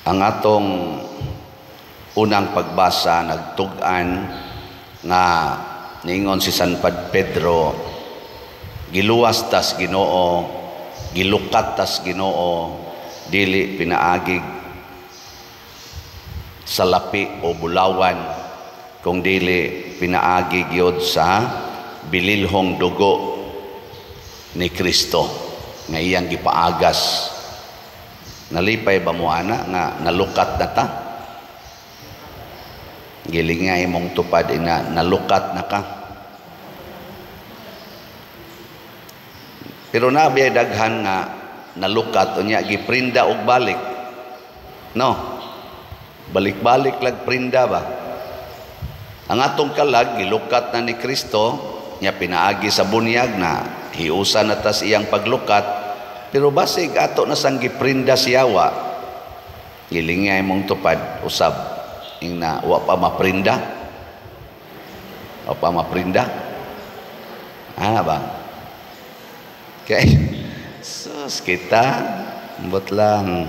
Ang atong unang pagbasa nagtug-an nga niingon si San Pedro, giluwas tas Ginoo, gilukat tas Ginoo, dili pinaagig sa lapi o bulawan, kung dili pinaagi gyud sa bililhong dugo ni Kristo nga iyang gipaagas. Nalipay ba mo ana nga nalukat na ta? Giling nga imong tupad ina, nalukat na ka. Pero nabi daghan nga nalukat unya giprinda og balik. No. Balik-balik lag prinda ba? Ang atong kalag gilukat na ni Kristo, nya pinaagi sa bunyag na hiusa na tas iyang paglukat, pero basig ato na sang giprinda siyawa. Giling nga imong tupad usab ingna wa pa maprinda. Wa pa maprinda. Ana ba? Kay sus kita ambot lang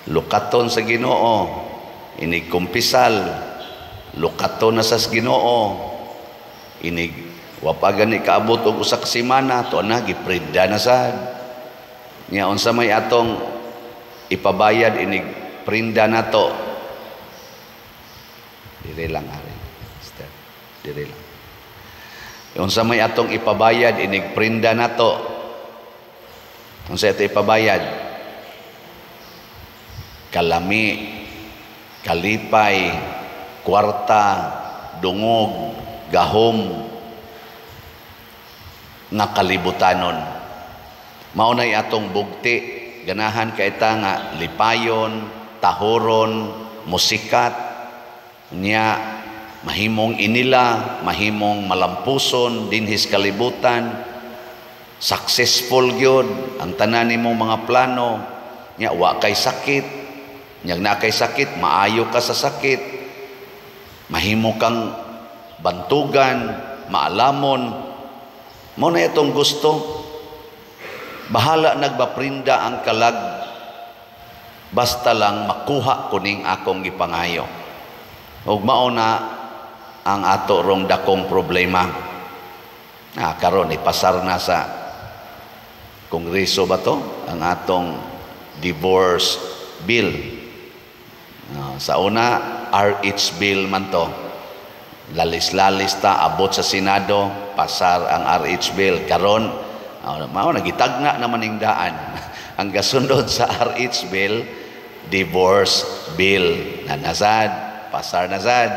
lukaton sa Ginoo, inig kumpisal lukaton na sa Ginoo, inig wa pa gani kaabot og usa ka semana to na giprinda na sad. Nya unsa may atong ipabayad inig prinda nato? Dire lang ari. Sister, dire lang. Unsa may atong ipabayad inig prinda nato? Unsa ato ipabayad? Kalami, kalipay, kwarta, dungog, gahom nga kalibutanon. Mao nay atong bugti, ganahan kay ta nga lipayon, tahoron, musikat, nya mahimong inila, mahimong malampuson dinhis kalibutan, successful gyud ang tanan nimong mga plano, nya wa kay sakit, nya na kay sakit, maayo ka sa sakit, mahimo kang bantugan, maalamon. Mao na itong gusto. Bahala nagbaprinda ang kalag, basta lang makuha kuning akong gipangayo. Ug mao na ang ato rong dakong problema. Ah, karon ipasar na sa Kongreso ba to ang atong divorce bill. Sa una RH bill man to. Lalis-lalis ta abot sa Senado, pasar ang RH bill. Karon mao nagitagna naman ning daan. Ang gasunod sa RH bill, divorce bill. Na nasad, pasar na sad.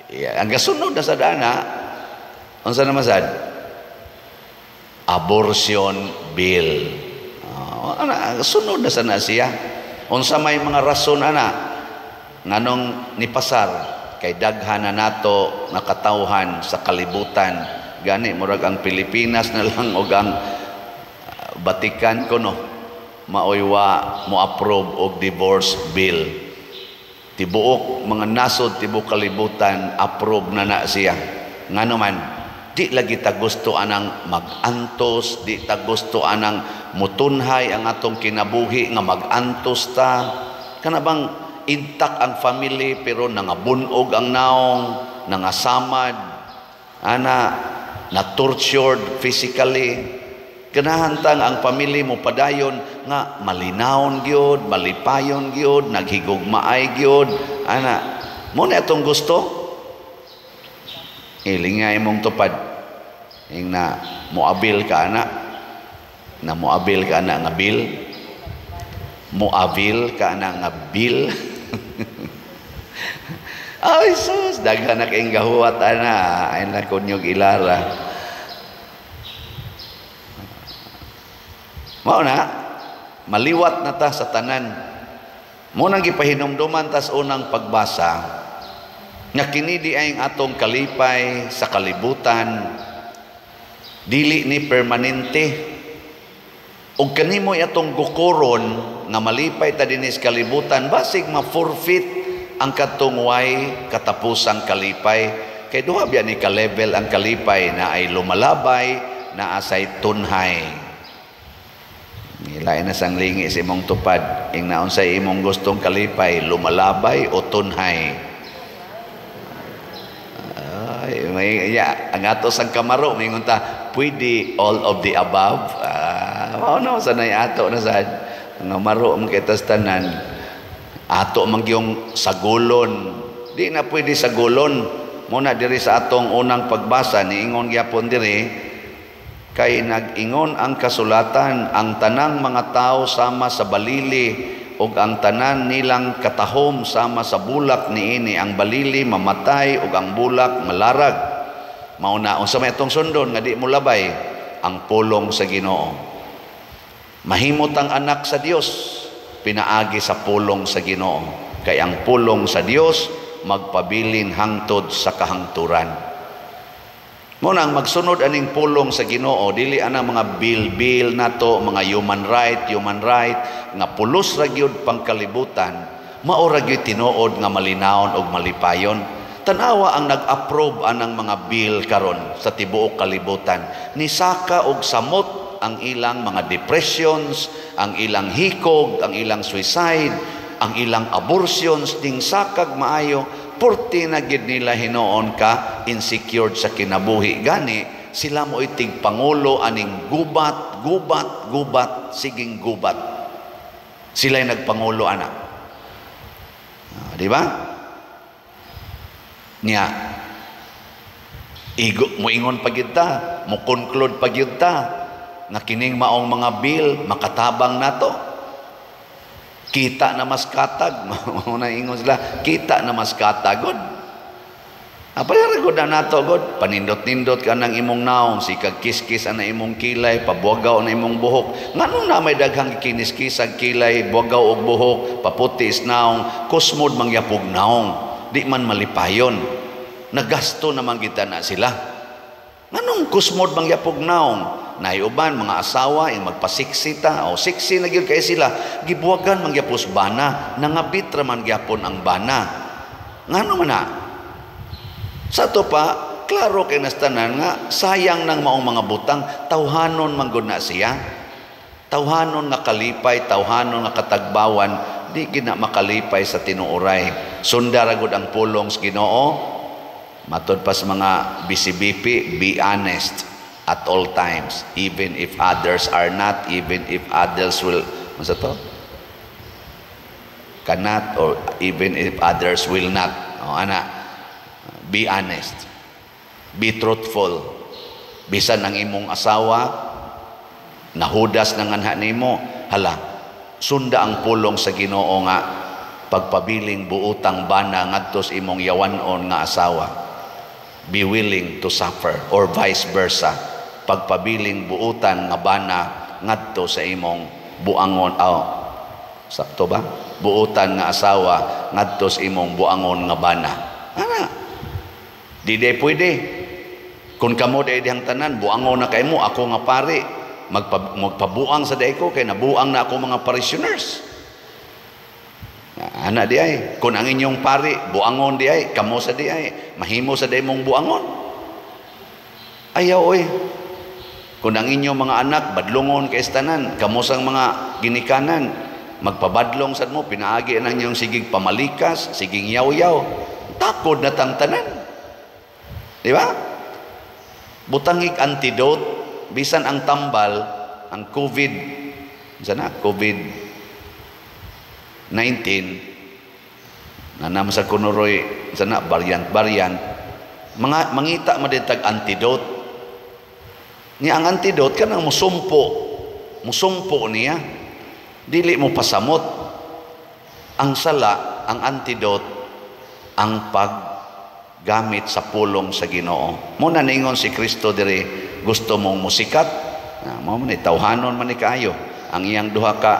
Yeah, ang gasunod na sa dana, unsa naman sad? Abortion bill. Ana, sunod na sa na siya. Unsa may mga rason ana nganong nipasar? Kay daghan na nato nga katawhan sa kalibutan. Gani murag ang Pilipinas na lang og ang Vatican kuno maoy wa mo approve og divorce bill. Tibuok mga nasod tibuok kalibutan approve na na siya. Ngano man di lagi ta gusto anang magantos, di ta gusto anang mutunhay ang atong kinabuhi nga magantos ta. Kana bang intact ang family pero nangabunog ang naong, nangasamad, ana na tortured physically. Ganahan tang ang pamilya mo padayon nga malinawon gyud, malipayon gyud, naghigugmaay gyud, ana. Mo na atong gusto. Ilinga imong tupad. Ing na moabil ka ana. Na moabil ka ana nga bill. Moabil ka ana nga bill. Ay sus, daghan na kayong gahuwat ana. Ay na kunyog ilara. Mao na, maliwat na ta sa tanan. Mo nang gipahinumduman tas unang pagbasa nga kini di ay ang atong kalipay sa kalibutan, dili ni permanente. Ug kanimo atong gukoron nga malipay ta dinhi sa kalibutan, basig ma-forfeit ang katong way katapusang kalipay. Kay duha biya ni ka-level ang kalipay, na ay lumalabay, na asay tunhay. Lain na sang lingi sa imong tupad. Ing naon sa imong gustong kalipay, lumalabay o tunhay. Ay, may, ya, ang ato sang kamaro, may ta, pwede all of the above. Ah, mao na sanay ato na sad. Nga maro man kita tanan. Ato man gyung sagulon. Di na pwede sagulon. Muna diri sa atong unang pagbasa, niingon gyapon diri, kay nag-ingon ang kasulatan, ang tanang mga tao sama sa balili ug ang tanan nilang katahom sama sa bulak niini. Ang balili mamatay ug ang bulak malarag. Mao na unsa may atong sundon nga di mo labay ang pulong sa Ginoo. Mahimot ang anak sa Dios pinaagi sa pulong sa Ginoo, kay ang pulong sa Dios magpabilin hangtod sa kahangturan. Muna ang magsunod aning pulong sa Ginoo, dili ana mga bill-bill nato, mga human right nga pulos ra gyud pangkalibutan, mao ra gyud tinuod nga malinawon og malipayon. Tan-awa ang nag-approve anang mga bill karon sa tibuok kalibutan. Nisaka og samot ang ilang mga depressions, ang ilang hikog, ang ilang suicide, ang ilang abortions, ding sakag maayo, purti na gid nila hinoon ka insecure sa kinabuhi. Gani sila mo itig pangulo aning gubat, gubat, gubat, siging gubat. Sila'y nagpangulo ana. Di ba? Nya igo moingon pa gyud ta, mo conclude pa gyud ta nga kining maong mga bill makatabang nato. Kita na mas katag. Mao na ingon sila, kita na mas katag god. Apay gud na nato god, panindot-nindot ka ng imong naong, sikag kiskis ana imong kilay, pabuagaw na imong buhok. Nganong na may daghang kiniskisag kilay, buagaw og buhok, paputi is naong, kusmod mangyapog naong, di man malipayon. Nagasto naman kita na sila. Nganong kusmod mangyapog naong? Naiuban mga asawa yung magpasiksi ta o siksi na gyud kay sila, gibuwagan mangyapos bana, nangabit ra man gyapon ang bana. Ngano man na? Sa to pa, klaro kay nastanan nga sayang nang maong mga butang, tawhanon man gud na siya. Tawhanon nga kalipay, tawhanon nga katagbawan, di gid na makalipay sa tinuoray. Sunda ra gud ang pulong sa Ginoo. Matod pa sa mga BCBP, be honest at all times, even if others are not, even if others will, masa to? Cannot, or even if others will not. O, ana, be honest. Be truthful. Bisan ang imong asawa, nahudas ng anha nimo, hala, sunda ang pulong sa Ginoo nga pagpabiling buutang bana ngadto sa imong yawanon nga asawa. Be willing to suffer, or vice versa. Pagpabiling buutan nga bana ngadto sa imong buangon, oh, sakto ba? Buutan nga asawa ngadto sa imong buangon nga bana. Ana, di day pwede. Kung kamo day dihang tanan, buangon na kay mo, ako nga pare, magpabuang sa day ko, kay nabuang na ako mga parishioners. Ana di ay, kung ang inyong pare, buangon di ay, kamo sa di ay, mahimo sa day mong buangon. Ayaw oy. Kung ang inyong mga anak, badlungon kay tanan, kamo sang mga ginikanan, magpabadlong sad mo, pinaagi na inyong sigig pamalikas, siging yaw-yaw, takod na tang tanan. Di ba? Butangig antidote, bisan ang tambal, ang COVID, sana, COVID-19, na naman sa kunuroy, sana, variant-variant, mga, mangita maditag antidote. Niya ang antidote, kanang musumpo, musumpo niya, dili mo pasamot. Ang sala, ang antidote, ang paggamit sa pulong sa Ginoo. Muna ningon si Kristo diri, gusto mong musikat, mao man ni tawhanon man ni kaayo. Ang iyang duha ka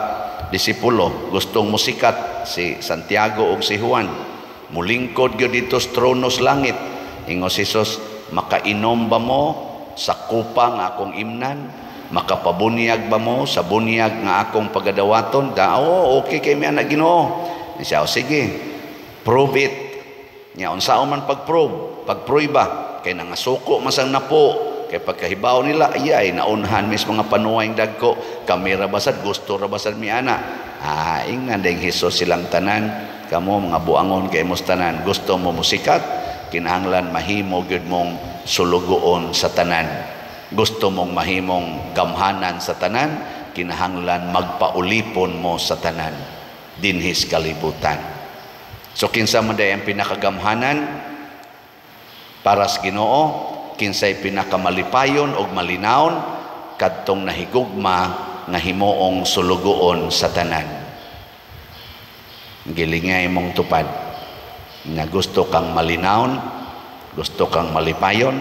disipulo gustong musikat, si Santiago ug si Juan. Mulingkod gyud dito sa trono sa langit. Ingon si Jesus, makainom ba mo sa kupa nga akong imnan? Makapabunyag ba mo sa bunyag nga akong pagadawaton? Da, oh, okay kay mi anak Ginoo. Siya, oh, sige, prove it. Nya unsaon man pag-prove, pagprueba, kay nangasuko masang napo, Kay pagkahibaw nila, ay naunhan mis mga panuway dagko, kami ra basad gusto ra basad mi ana. Ah, ingnan ding Hesus silang tanan, kamo mga buangon kay mos tanan, gusto mo musikat, kinahanglan mahimo gyud mong sulugoon sa tanan. Gusto mong mahimong gamhanan sa tanan, kinahanglan magpaulipon mo sa tanan dinhis kalibutan. So kinsa man day ang pinakagamhanan para sa Ginoo, kinsay pinakamalipayon og malinawon, kadtong nahigugma nga himuong sulugoon sa tanan. Gilingay mong tupad nga gusto kang malinawon, gusto kang malipayon,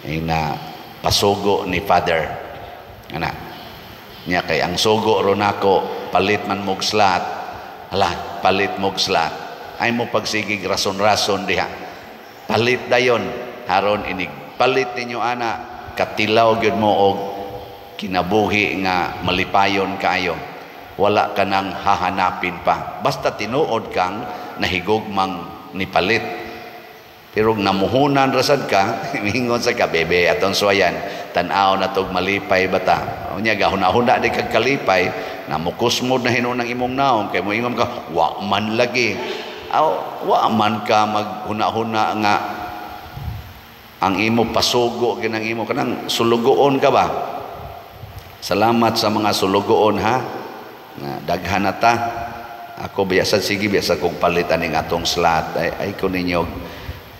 ay na pasugo ni Father. Ana. Nya kay ang sugo ro nako, palit man mog slot, hala, palit mog slot. Ay mo pagsigig rason-rason diha. Palit dayon, haron inig palit ninyo ana, katilaw gyud mo og kinabuhi nga malipayon kaayo. Wala ka nang hahanapin pa. Basta tinuod kang nahigugmang nipalit. Pero namuhunan rasad ka, mingon sa ka, bebe, atong suwayan, tan-aw na tog malipay bata. Unya, gahuna-huna di kag kalipay, namukusmod na hinuon ang imong naong, kay mo ingon ka, wa man lagi. Aw, wa man ka maghuna-huna nga ang imo pasugo ginang imo kanang sulugoon ka ba? Salamat sa mga sulugoon ha. Na daghan na ta. Ako biasa sige biasa kong palit aning atong slot ay ko ninyo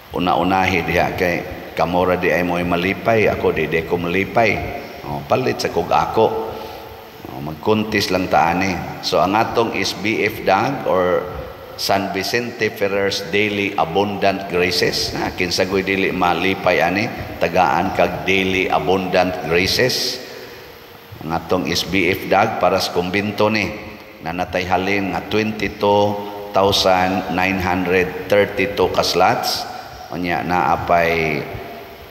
una-unahi diha kay kamora di ay mo'y malipay, ako di di ko malipay. Oh, palit sa kog ako. Oh, magkuntis lang taani. So ang atong SBF DAG or San Vicente Ferrer's Daily Abundant Graces, na kinsa goy dili malipay ani, tagaan kag Daily Abundant Graces. Ang atong SBF DAG para sa kumbinto ni nanatay halin nga 22,932 ka slots, unya naapay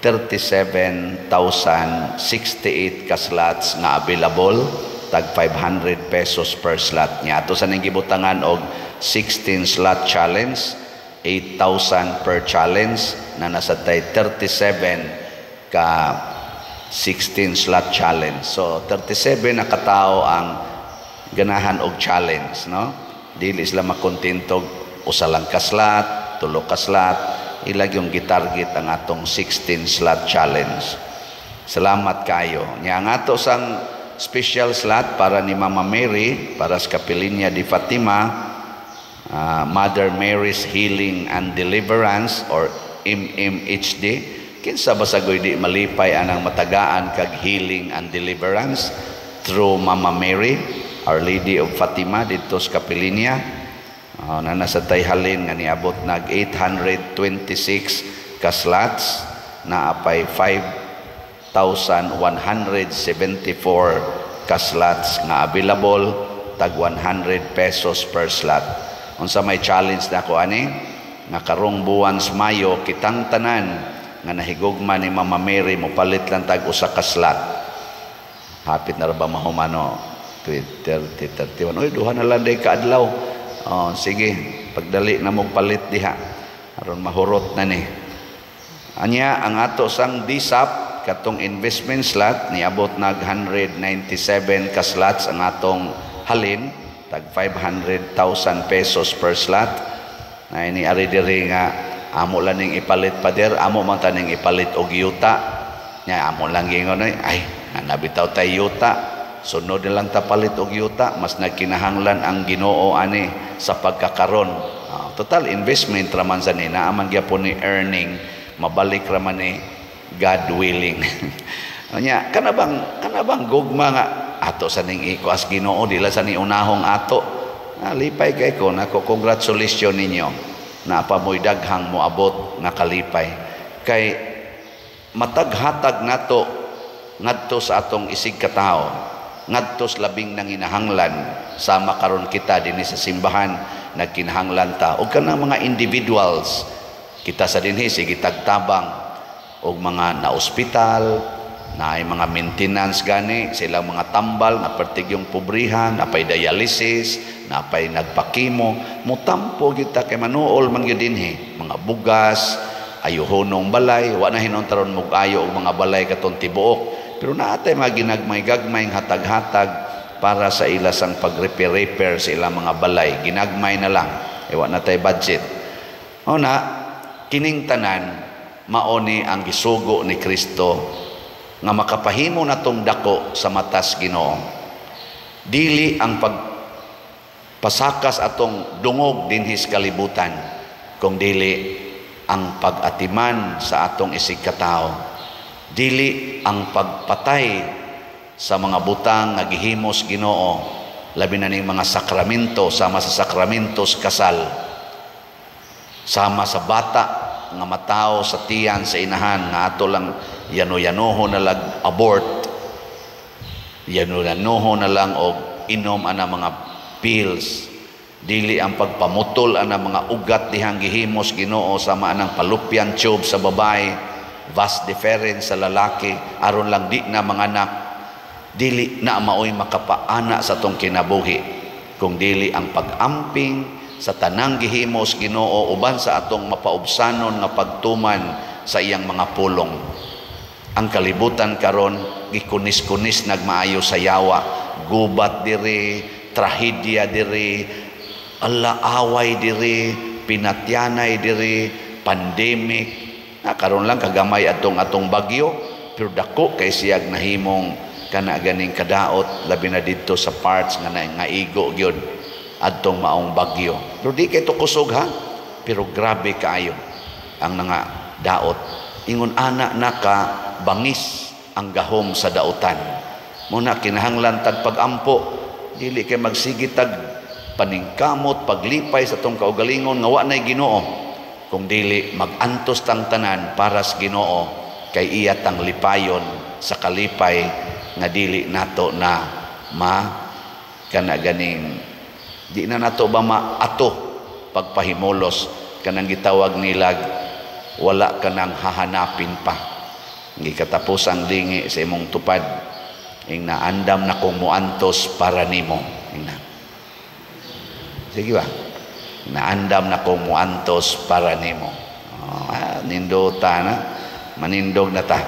37,068 ka slots nga available, tag 500 pesos per slot. Nya ato sa ning gibutangan og 16 slot challenge, 8,000 per challenge, na nasa tay 37 ka 16 slot challenge. So 37 na katao ang ganahan og challenge, no? Dili sila makontento usa lang ka slot, tulo ka slot, ilag yung gitarget ang atong 16 slot challenge. Salamat kayo. Nya ang ato sang special slot para ni Mama Mary, para sa Kapilinya di Fatima, Mother Mary's Healing and Deliverance or MMHD. Kinsa ba sa di malipay anang matagaan kag healing and deliverance through Mama Mary, Our Lady of Fatima didto sa Kapilinya? Na nasa tayhalin nga niabot nag 826 ka slots, na apay 5,174 ka slots nga available, tag 100 pesos per slot. Unsa may challenge na ko ani nga karong buwan sa Mayo, kitang tanan nga nahigugma ni Mama Mary mopalit lang tag usa ka slot. Hapit na ra ba mahumano? 30, 31. Oy, duha na lang day kaadlaw. Oh, sige, pagdali na mong palit diha aron mahurot na ni. Anya ang ato sang DSAP katong investment slot niabot nag 197 ka slots ang atong halin, tag 500,000 pesos per slot. Na ini ari diri nga amo lang ning ipalit, pader, amo man ta ning ipalit og yuta. Nya amo lang gingon, ay nabitaw tay yuta, sunod na lang ta palit og yuta, mas nagkinahanglan ang Ginoo ani sa pagkakaron. Total investment ra man sa ni, naa man gyapon ni earning, mabalik ra man ni God willing. Nya kana bang gugma nga ato sa ning ikuas Ginoo, dila sa ni unahong ato. Lipay kay ko nako, congratulations ninyo na pa mo'y daghang moabot nga kalipay kay mataghatag nato ngadto sa atong isig katawo, ngadto sa labing nanginahanglan. Sama karon kita dinhi sa simbahan, nagkinahanglan ta og kanang mga individuals kita sa dinhi, sige tagtabang og mga na-ospital, na ay mga maintenance gani silang mga tambal nga pertig yung pobrihan, napay dialysis, napay nagpakimo, mutampo gyud ta kay manuol man gyud dinhi mga bugas. Ayuhonong balay, wa na hinuon taron mug-ayo og mga balay katong tibuok. Pero naa tay mga ginagmay-gagmay hatag-hatag para sa ila sang pag-repair-repair sa ilang mga balay. Ginagmay na lang. E wa na tay budget. O na, kining tanan, mao ni ang gisugo ni Kristo nga makapahimo natong dako sa matas Ginoo. Dili ang pagpasakas atong dungog dinhis kalibutan, kung dili ang pag-atiman sa atong isig katao. Dili ang pagpatay sa mga butang nga gihimos Ginoo, labi na ning mga sakramento, sama sa sakramentos kasal, sama sa bata nga matawo sa tiyan sa inahan nga ato lang yano-yanoho na lang abort, yano-yanoho na lang og inom ana mga pills. Dili ang pagpamutol ana mga ugat dihang gihimos Ginoo, sama anang fallopian tube sa babae, vas deferens sa lalaki, aron lang di na manganak. Dili na maoy makapaana sa atong kinabuhi, kung dili ang pag-amping sa tanang gihimos Ginoo uban sa atong mapaubsanon nga pagtuman sa iyang mga pulong. Ang kalibutan karon gikunis-kunis nagmaayo sa yawa. Gubat diri, trahedya diri, ala away diri, pinatyanay diri, pandemic. Na karon lang kagamay atong atong bagyo, pero dako kay siyag nahimong kana ganing kadaot, labi na didto sa parts nga na nga igo gyud adtong maong bagyo. Pero di kay to kusog ha, pero grabe kaayo ang nga daot. Ingon ana naka bangis ang gahom sa dautan. Muna kinahanglan tag pagampo, dili kay magsige tag paningkamot, paglipay sa atong kaugalingon nga wa nay Ginoo, kung dili magantos tang tanan para sa Ginoo, kay iya tang lipayon sa kalipay nga dili nato na ma kana ganing di na nato ba maato pagpahimulos kanang gitawag nilag wala ka nang hahanapin pa. Gikatapos ang dingi sa imong tupad, ing naandam na kong muantos para nimo. Ing na. Sige ba? Naandam na kong muantos para nimo. Oh, nindota na. Manindog na ta.